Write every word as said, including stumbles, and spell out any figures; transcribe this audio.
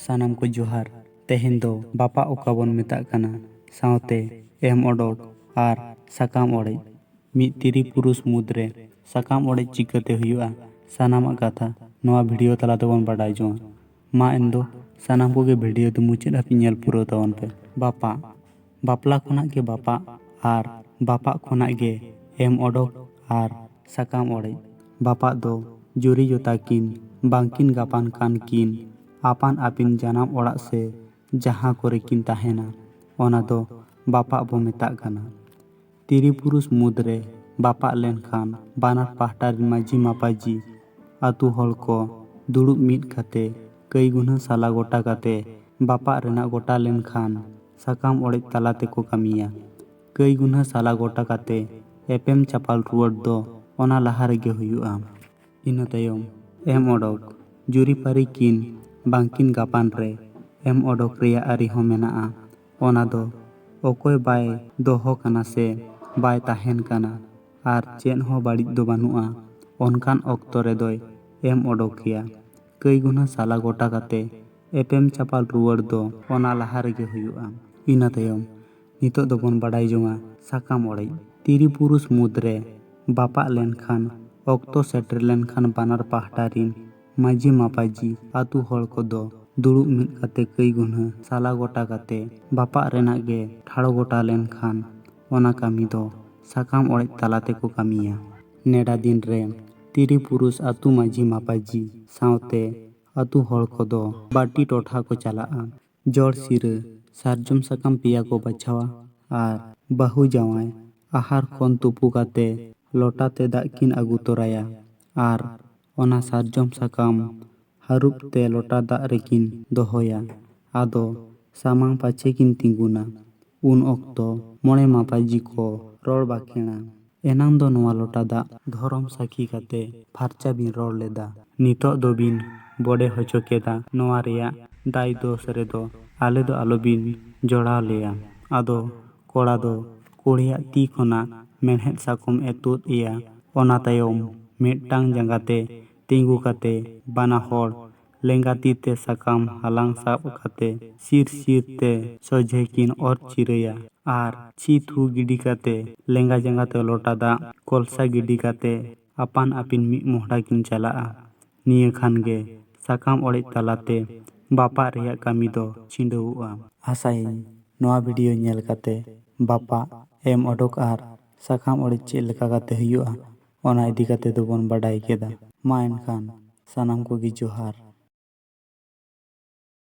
ᱥᱟᱱᱟᱢ ᱠᱚ ᱡᱚᱦᱟᱨ᱾ ᱛᱮᱦᱮᱧ ᱫᱚ ᱵᱟᱯᱟᱜ ᱚᱠᱟ ᱵᱚᱱ ᱢᱮᱛᱟᱜ ᱠᱟᱱᱟ, ᱥᱟᱶᱛᱮ ᱮᱢ ᱚᱰᱚᱠ ᱟᱨ ᱥᱟᱠᱟᱢ ᱚᱲᱮᱡ᱾ ᱢᱤᱫ ᱛᱤᱨᱤ ᱯᱩᱨᱩᱥ ᱢᱩᱫᱽᱨᱮ ᱥᱟᱠᱟᱢ ᱚᱲᱮᱡ ᱪᱤᱠᱟᱹᱛᱮ ᱦᱩᱭᱩᱜᱼᱟ, ᱥᱟᱱᱟᱢᱟᱜ ᱠᱟᱛᱷᱟ ᱱᱚᱣᱟ ᱵᱷᱤᱰᱤᱭᱳ ᱛᱟᱞᱟ ᱛᱮᱵᱚᱱ ᱵᱟᱰᱟᱭ ᱡᱚᱝᱟ᱾ ᱢᱟ ᱮᱱᱫᱚ ᱥᱟᱱᱟᱢ ᱠᱚᱜᱮ ᱵᱷᱤᱰᱤᱭᱳ ᱫᱚ ᱢᱩᱪᱟᱹᱫ ᱦᱟᱹᱵᱤᱡ ᱧᱮᱞ ᱯᱩᱨᱟᱹᱣ ᱛᱟᱵᱚᱱ ᱯᱮ᱾ ᱵᱟᱯᱟᱜ᱾ ᱵᱟᱯᱞᱟ ᱠᱷᱚᱱᱟᱜ ᱜᱮ ᱵᱟᱯᱟᱜ ᱟᱨ ᱵᱟᱯᱟᱜ ᱠᱷᱚᱱᱟᱜ ᱜᱮ ᱮᱢ ᱚᱰᱚᱠ ᱟᱨ ᱥᱟᱠᱟᱢ ᱚᱲᱮᱡ᱾ ᱵᱟᱯᱟᱜ ᱫᱚ ᱡᱩᱨᱤ ᱡᱚᱛᱟ ᱠᱤᱱ ᱵᱟᱝᱠᱤᱱ ᱜᱟᱯᱟᱱ ᱠᱟᱱ ᱠᱤᱱ ᱟᱯᱟᱱ ᱟᱹᱯᱤᱱ ᱡᱟᱱᱟᱢ ᱚᱲᱟᱜ ᱥᱮ ᱡᱟᱦᱟᱸ ᱠᱚᱨᱮ ᱠᱤᱱ ᱛᱟᱦᱮᱱᱟ, ᱚᱱᱟ ᱫᱚ ᱵᱟᱯᱟᱜ ᱵᱚ ᱢᱮᱛᱟᱜ ᱠᱟᱱᱟ᱾ ᱛᱤᱨᱤ ᱯᱩᱨᱩᱥ ᱢᱩᱫᱽᱨᱮ ᱵᱟᱯᱟᱜ ᱞᱮᱱᱠᱷᱟᱱ ᱵᱟᱱᱟᱨ ᱯᱟᱦᱴᱟ ᱨᱮᱱ ᱢᱟᱹᱡᱷᱤ ᱢᱟᱯᱟᱡᱤ ᱟᱛᱳ ᱦᱚᱲ ᱠᱚ ᱫᱩᱲᱩᱵ ᱢᱤᱫ ᱠᱟᱛᱮ ᱠᱟᱹᱭ ᱜᱩᱱᱦᱟᱹ ᱥᱟᱞᱟ ᱜᱚᱴᱟ ᱠᱟᱛᱮ ᱵᱟᱯᱟᱜ ᱨᱮᱱᱟᱜ ᱜᱚᱴᱟ ᱞᱮᱱᱠᱷᱟᱱ ᱥᱟᱠᱟᱢ ᱚᱲᱮᱡ ᱛᱟᱞᱟ ᱛᱮᱠᱚ ᱠᱟᱹᱢᱤᱭᱟ᱾ ᱠᱟᱹᱭ ᱜᱩᱱᱦᱟᱹ ᱥᱟᱞᱟ ᱜᱚᱴᱟ ᱠᱟᱛᱮ ᱮᱯᱮᱢ ᱪᱟᱯᱟᱞ ᱨᱩᱣᱟᱹᱲ ᱫᱚ ᱚᱱᱟ ᱞᱟᱦᱟ ᱨᱮᱜᱮ ᱦᱩᱭᱩᱜᱼᱟ᱾ ᱤᱱᱟᱹ ᱛᱟᱭᱚᱢ ᱮᱢ ᱚᱰᱚᱠ᱾ ᱡᱩᱨᱤᱯᱟᱹᱨᱤ ᱠᱤᱱ ᱵᱟᱝᱠᱤᱱ ᱜᱟᱯᱟᱱ ᱨᱮ ᱮᱢ ᱚᱰᱚᱠ ᱨᱮᱭᱟᱜ ᱟᱹᱨᱤ ᱦᱚᱸ ᱢᱮᱱᱟᱜᱼᱟ᱾ ᱚᱱᱟ ᱫᱚ ᱚᱠᱚᱭ ᱵᱟᱭ ᱫᱚᱦᱚ ᱠᱟᱱᱟ ᱥᱮ ᱵᱟᱭ ᱛᱟᱦᱮᱱ ᱠᱟᱱᱟ ᱟᱨ ᱪᱮᱫ ᱦᱚᱸ ᱵᱟᱹᱲᱤᱡ ᱫᱚ ᱵᱟᱹᱱᱩᱜᱼᱟ, ᱚᱱᱠᱟᱱ ᱚᱠᱛᱚ ᱨᱮᱫᱚᱭ ᱮᱢ ᱚᱰᱚᱠ ᱜᱮᱭᱟ᱾ ᱠᱟᱹᱭ ᱜᱩᱱᱦᱟᱹ ᱥᱟᱞᱟ ᱜᱚᱴᱟ ᱠᱟᱛᱮ ᱮᱯᱮᱢ ᱪᱟᱯᱟᱞ ᱨᱩᱣᱟᱹᱲ ᱫᱚ ᱚᱱᱟ ᱞᱟᱦᱟ ᱨᱮᱜᱮ ᱦᱩᱭᱩᱜᱼᱟ᱾ ᱤᱱᱟᱹ ᱛᱟᱭᱚᱢ ᱱᱤᱛᱚᱜ ᱫᱚᱵᱚᱱ ᱵᱟᱰᱟᱭ ᱡᱚᱝᱟ ᱥᱟᱠᱟᱢ ᱚᱲᱮᱡ᱾ ᱛᱤᱨᱤ ᱯᱩᱨᱩᱥ ᱢᱩᱫᱽᱨᱮ ᱵᱟᱯᱟᱜ ᱞᱮᱱᱠᱷᱟᱱ ᱚᱠᱛᱚ ᱥᱮᱴᱮᱨ ᱞᱮᱱᱠᱷᱟᱱ ᱵᱟᱱᱟᱨ ᱯᱟᱦᱴᱟ ᱨᱤᱱ ᱢᱟᱹᱡᱷᱤ ᱢᱟᱯᱟᱡᱤ ᱟᱛᱳ ᱦᱚᱲ ᱠᱚᱫᱚ ᱫᱩᱲᱩᱵ ᱢᱤᱫ ᱠᱟᱛᱮ ᱠᱟᱹᱭ ᱜᱩᱱᱦᱟᱹ ᱥᱟᱞᱟ ᱜᱚᱴᱟ ᱠᱟᱛᱮ ᱵᱟᱯᱟᱜ ᱨᱮᱱᱟᱜ ᱜᱮ ᱴᱷᱟᱲᱚ ᱜᱚᱴᱟ ᱞᱮᱱᱠᱷᱟᱱ ᱚᱱᱟ ᱠᱟᱹᱢᱤ ᱫᱚ ᱥᱟᱠᱟᱢ ᱚᱲᱮᱡ ᱛᱟᱞᱟ ᱛᱮᱠᱚ ᱠᱟᱹᱢᱤᱭᱟ᱾ ᱱᱮᱰᱟ ᱫᱤᱱ ᱨᱮ ᱛᱤᱨᱤ ᱯᱩᱨᱩᱥ ᱟᱛᱳ ᱢᱟᱹᱡᱷᱤ ᱢᱟᱯᱟᱡᱤ ᱥᱟᱶᱛᱮ ᱟᱛᱳ ᱦᱚᱲ ᱠᱚᱫᱚ ᱵᱟᱹᱴᱤ ᱴᱚᱴᱷᱟ ᱠᱚ ᱪᱟᱞᱟᱜᱼᱟ᱾ ᱡᱚᱲ ᱥᱤᱨᱟᱹ ᱥᱟᱨᱡᱚᱢ ᱥᱟᱠᱟᱢ ᱯᱮᱭᱟ ᱠᱚ ᱵᱟᱪᱷᱟᱣᱟ ᱟᱨ ᱵᱟᱹᱦᱩ ᱡᱟᱶᱟᱭ ᱟᱦᱟᱨ ᱠᱷᱚᱱ ᱛᱩᱯᱩ ᱠᱟᱛᱮ ᱞᱚᱴᱟ ᱛᱮ ᱫᱟᱜ ᱠᱤᱱ ᱟᱹᱜᱩ ᱛᱚᱨᱟᱭᱟ ᱟᱨ ᱚᱱᱟ ᱥᱟᱨᱡᱚᱢ ᱥᱟᱠᱟᱢ ᱦᱟᱹᱨᱩᱵ ᱛᱮ ᱞᱚᱴᱟ ᱫᱟᱜ ᱨᱮᱠᱤᱱ ᱫᱚᱦᱚᱭᱟ᱾ ᱟᱫᱚ ᱥᱟᱢᱟᱝ ᱯᱟᱪᱷᱮ ᱠᱤᱱ ᱛᱤᱸᱜᱩᱱᱟ᱾ ᱩᱱ ᱚᱠᱛᱚ ᱢᱚᱬᱮ ᱢᱟᱯᱟᱡᱤ ᱠᱚ ᱨᱚᱲ ᱵᱟᱠᱷᱮᱬᱟ᱾ ᱮᱱᱟᱝ ᱫᱚ ᱱᱚᱣᱟ ᱞᱚᱴᱟ ᱫᱟᱜ ᱫᱷᱚᱨᱚᱢ ᱥᱟᱹᱠᱷᱤ ᱠᱟᱛᱮ ᱯᱷᱟᱨᱪᱟ ᱵᱤᱱ ᱨᱚᱲ ᱞᱮᱫᱟ, ᱱᱤᱛᱚᱜ ᱫᱚᱵᱤᱱ ᱵᱚᱰᱮ ᱦᱚᱪᱚ ᱠᱮᱫᱟ᱾ ᱱᱚᱣᱟ ᱨᱮᱭᱟᱜ ᱫᱟᱭ ᱫᱳᱥ ᱨᱮᱫᱚ ᱟᱞᱮ ᱫᱚ ᱟᱞᱚᱵᱤᱱ ᱡᱚᱲᱟᱣ ᱞᱮᱭᱟ᱾ ᱟᱫᱚ ᱠᱚᱲᱟ ᱫᱚ ᱠᱩᱲᱤᱭᱟᱜ ᱛᱤ ᱠᱷᱚᱱᱟᱜ ᱢᱮᱲᱦᱮᱫ ᱥᱟᱠᱚᱢ ᱮ ᱛᱩᱫ ᱮᱭᱟ᱾ ᱚᱱᱟ ᱛᱟᱭᱚᱢ ᱢᱤᱫᱴᱟᱝ ᱡᱟᱸᱜᱟ ᱛᱮ ᱛᱤᱸᱜᱩ ᱠᱟᱛᱮ ᱵᱟᱱᱟ ᱦᱚᱲ ᱞᱮᱸᱜᱟ ᱛᱤ ᱛᱮ ᱥᱟᱠᱟᱢ ᱦᱟᱞᱟᱝ ᱥᱟᱵ ᱠᱟᱛᱮ ᱥᱤᱨ ᱥᱤᱨ ᱛᱮ ᱥᱚᱡᱷᱮ ᱠᱤᱱ ᱚᱨ ᱪᱤᱨᱟᱹᱭᱟ᱾ ᱟᱨ ᱪᱷᱤ ᱛᱷᱩ ᱜᱤᱰᱤ ᱠᱟᱛᱮ ᱞᱮᱸᱜᱟ ᱡᱟᱸᱜᱟ ᱛᱮ ᱞᱚᱴᱟ ᱫᱟᱜ ᱠᱚᱞᱥᱟ ᱜᱤᱰᱤ ᱠᱟᱛᱮ ᱟᱯᱟᱱ ᱟᱹᱯᱤᱱ ᱢᱤᱫ ᱢᱚᱦᱰᱟ ᱠᱤᱱ ᱪᱟᱞᱟᱜᱼᱟ᱾ ᱱᱤᱭᱟᱹ ᱠᱷᱟᱱ ᱜᱮ ᱥᱟᱠᱟᱢ ᱚᱲᱮᱡ ᱛᱟᱞᱟᱛᱮ ᱵᱟᱯᱟᱜ ᱨᱮᱭᱟᱜ ᱠᱟᱹᱢᱤ ᱫᱚ ᱪᱷᱤᱸᱰᱟᱹᱣᱚᱜᱼᱟ᱾ ᱟᱥᱟᱭᱟᱹᱧ ᱱᱚᱣᱟ ᱵᱷᱤᱰᱤᱭᱳ ᱧᱮᱞ ᱠᱟᱛᱮ ᱵᱟᱯᱟᱜ, ᱮᱢ ᱚᱰᱚᱠ ᱟᱨ ᱥᱟᱠᱟᱢ ᱚᱲᱮᱡ ᱪᱮᱫ ᱞᱮᱠᱟ ᱠᱟᱛᱮ ᱦᱩᱭᱩᱜᱼᱟ, ᱚᱱᱟ ᱤᱫᱤ ᱠᱟᱛᱮ ᱫᱚᱵᱚᱱ ᱵᱟᱰᱟᱭ ᱠᱮᱫᱟ᱾ ᱢᱟ ᱮᱱᱠᱷᱟᱱ ᱥᱟᱱᱟᱢ ᱠᱚᱜᱮ ᱡᱚᱦᱟᱨ᱾